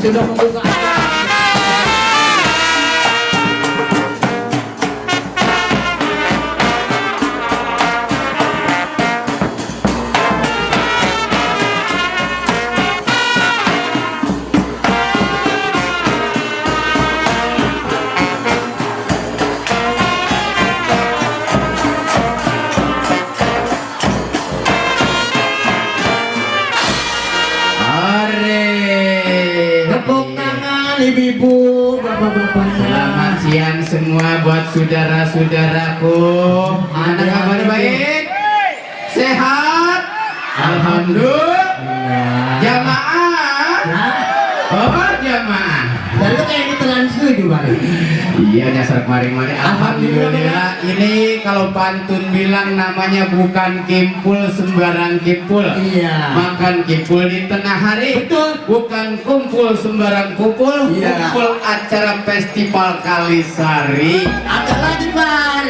sudah membuka ibu-ibu, bapak-bapaknya. Selamat siang semua buat saudara-saudaraku. Mana kabar baik? Sehat? Alhamdulillah. Jamaah? Oh jamaah. Lalu kayak ditelan setuju Bang. Iya dasar kemarin-kemarin. Alhamdulillah. Ini kalau pantun bilang namanya bukan kimpul sembarang kimpul. Iya. Makan kimpul di tengah hari. Betul. Bukan kumpul sembarang kumpul. Iya. Kumpul acara festival Kalisari. Ada lagi Pak.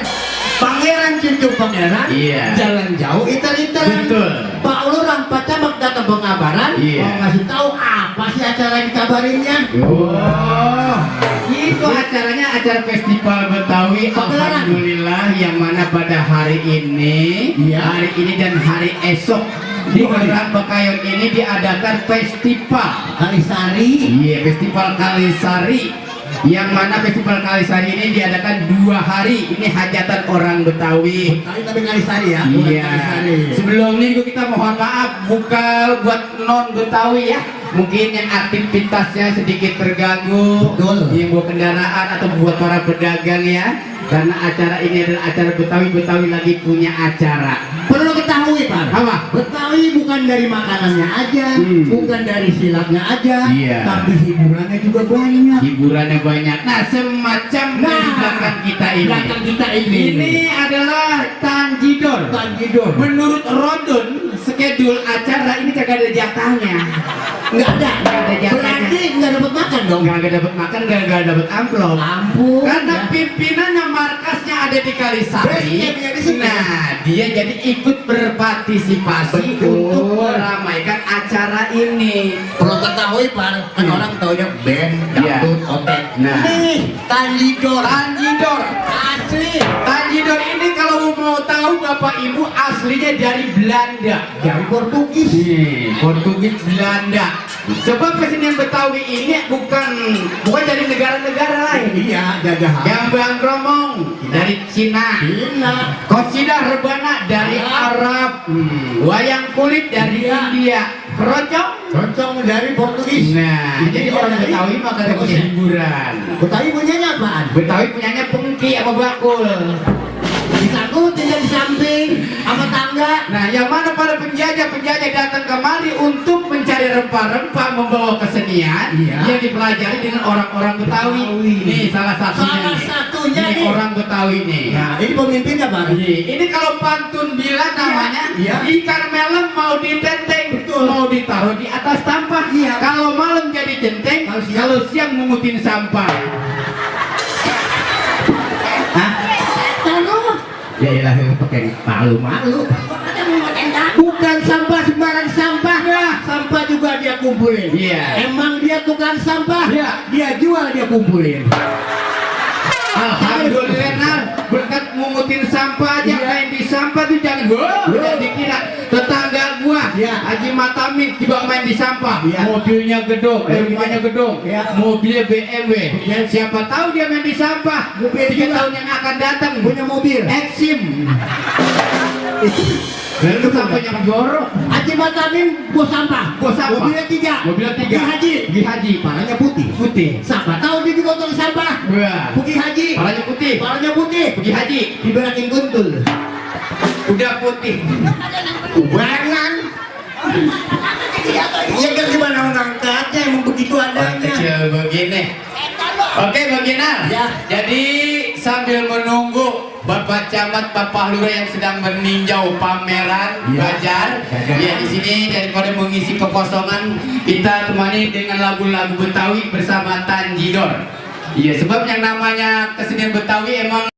Pangeran cucu pangeran. Iya. Jalan jauh itar-itar. Betul. Pak Lurah Pak Camat datang pengabaran. Iya. Mau ngasih tahu apa sih acara yang dikabarinnya? Oh, itu acaranya acara festival Betawi. Pagelaran. Alhamdulillah yang mana pada hari ini, Iya. hari ini dan hari esok di Kelurahan Bekayon ini diadakan festival. Kalisari. Iya, festival Kalisari. Yang mana festival Kalisari ini diadakan 2 hari. Ini hajatan orang Betawi. Tapi Kalisari ya. bukan Iya. Kalisari. Sebelumnya juga kita mohon maaf bukan buat non Betawi ya. Mungkin yang aktivitasnya sedikit terganggu, Betul. yang bawa kendaraan atau buat para pedagang ya. Karena acara ini adalah acara Betawi lagi punya acara. Perlu ketahui Pak. Apa? Betawi bukan dari makanannya aja, bukan dari silatnya aja, Iya. tapi hiburannya juga banyak. Hiburannya banyak. Nah, semacam di belakang kita ini. Belakang kita ini. Ini adalah Tanjidor. Tanjidor. Menurut Rodon, skedul acara ini kagak ada jatahnya. Nggak ada. Nggak ada jatahnya. Berarti nggak dapat makan dong. Nggak dapat makan, nggak dapat amplop. Ampun. Karena ya. pimpinannya markasnya ada di Kalisari. Basecamp-nya di sini. Nah, dia jadi ikut berpartisipasi Betul. untuk meramaikan acara ini. Perlu ketahui Pak, kan orang taunya band, Iya. dangdut, otek. Nah. Nih, Tanjidor. Tanjidor. Asli. Tanjidor ini kalau mau tahu Bapak Ibu aslinya dari Belanda. Dari Portugis. Portugis Belanda. Sebab kesenian Betawi ini bukan dari negara-negara lain. Iya, jajahan. Gambang Kromong dari Cina. Cina. Kosidah Rebana dari Arab. Wayang kulit dari Iya. India. Keroncong. Keroncong dari Portugis. Nah, jadi orang Betawi maka ada punya hiburan. Betawi punyanya apaan? Betawi punyanya pengki apa bakul. Disangkutin di samping sama tangga. Nah, yang mana para penjajah datang kemari untuk mencari rempah-rempah membawa kesenian Iya. yang dipelajari dengan orang-orang Betawi. Nih salah satunya. Salah satunya Ini nih. orang Betawi nih. Nah, ini pemimpinnya Pak. Ini kalau pantun bilang namanya Iya. ikan melem mau ditenteng, mau ditaruh di atas sampah. Iya. Kalau malam jadi centeng, kalau siang mengutin sampah. Hah? Ya ilah pakai malu-malu. Bukan sampah sembarang sampah. Sampah juga dia kumpulin. Iya. Emang dia tukang sampah. Iya. Dia jual, dia kumpulin. Alhamdulillah Nar, berkat mengutin sampah aja. Iya. Main di sampah tuh jangan jangan dikira tetangga gua Iya. Haji Matamin juga main di sampah. Iya. Mobilnya gedung, rumahnya gedung, Iya. mobilnya BMW. Iya. Siapa tahu dia main di sampah. Mobil 3 juga. tahun yang akan datang Punya mobil. Exim. Lalu sampahnya jorok. Haji Matamin bos sampah. Bos sampah. Mobilnya 3. Mobilnya 3. Pergi haji. Pergi haji. Palanya putih. Putih. Siapa tahu dia digotong sampah. Wah. Pergi haji. Palanya putih. Palanya putih. Pergi haji. Diberakin guntul. Udah putih. Barangan. Iya kan gimana mengangkatnya, emang begitu adanya. Kecil begini. Oke begini. Ya. Jadi sambil menunggu Bapak Camat, Bapak Lurah yang sedang meninjau pameran Ya. Bajar, ya di sini daripada mengisi kekosongan kita temani dengan lagu-lagu Betawi bersama Tanjidor. Iya, sebab yang namanya kesenian Betawi emang